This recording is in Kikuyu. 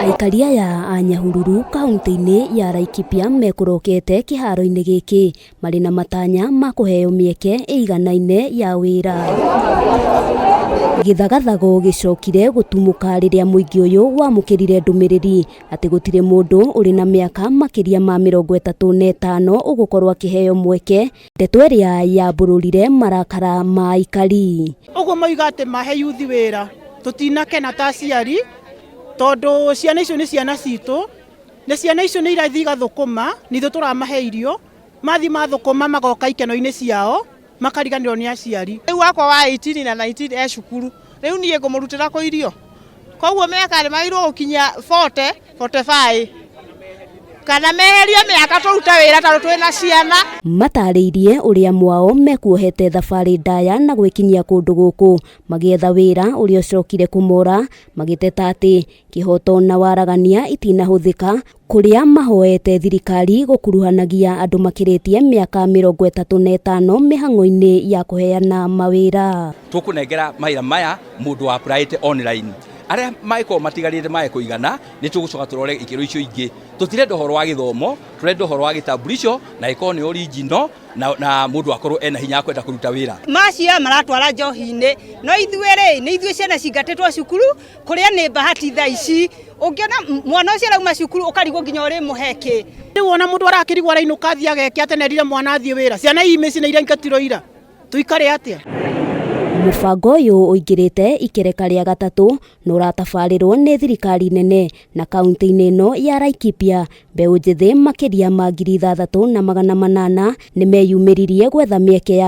Aikari aya a Nyahururu kaunti-inĩ ya Laikipia mekũrokete kĩharo-inĩ gĩkĩ marĩ na matanya ma kũheo mĩeke ĩiganaine ya wĩra. Gĩthagathago gĩcokire gũtumũka rĩrĩa mũingĩ ũyũ wamũkĩrire ndũmĩrĩri atĩ gũtirĩ mũndũ ũrĩ na mĩaka makĩria ma 35 ũgũkorwo akĩheo mweke, ndeto ĩrĩa yambũrũrire marakara ma aikari. Ũguo moiga atĩ mahe yuthi wĩra, tũtinakena ta aciari tondũ ciana icio nĩ ciana citũ, na ciana icio nĩ irathiĩ igathũkũma, na ithuĩ tũramahe irio, mathiĩ mathũkũma magoka ikeno-inĩ ciao, makariganĩrwo nĩ aciari. Rĩu wakwa wa 18 na 19 e cukuru, rĩu niĩ ngũmũrutĩra kũ irio? Koguo mĩaka nĩ magĩrĩirwo gũkinyia 40, 45 kana meherie mĩaka tũrute wĩra tondũ twĩna ciana. Matarĩirie ũrĩa mwao mekuohete thabarĩ ndaya na gwĩkinyia kũndũ gũkũ magĩetha wĩra ũrĩa ũcokire kũmora, magĩteta atĩ kĩhoto na waragania itinahũthĩka kũrĩa mahoete thirikari gũkuruhanagia andũ makĩrĩtie mĩaka 35 mĩhang'o-inĩ ya kũheana mawĩra. Tũkũnengera mawĩra maya mũndũ wa applyĩte online, arĩa mangĩkorwo matigarĩte mae kũigana nĩ tũgũcoka tũrore ikĩro icio ingĩ. Tũtirenda ũhoro wa gĩthomo, tũrenda ũhoro wa gĩtambulico na ĩkorwo nĩ original na mũndũ akorwo ena hinya kwenda kũruta wĩra. Macio maratwara njohi-inĩ, no ithuĩ rĩ, nĩ ithuĩ ciana cingatĩtwo cukuru kũrĩa nĩ bahati thaa ici ũngĩona mwana ũcio arauma cukuru ũkarigwo nginya ũrĩmũhe kĩ. Rĩu ona mũndũ arakĩrigwo arainũka athiĩ ageke atĩ nerire mwana athiĩ wĩra, ciana ii mĩciĩ nĩ iraingatirwo ira, tũikare atĩa? Mũbango ũyũ ũingĩrĩte ikereka rĩa gatatũ na ũratabarĩrwo nĩ thirikari nene na kaunti-inĩ ĩno ya Laikipia mbeũ njĩthĩ makĩria ma 6800 nĩ meyumĩririe gwetha mĩeke ya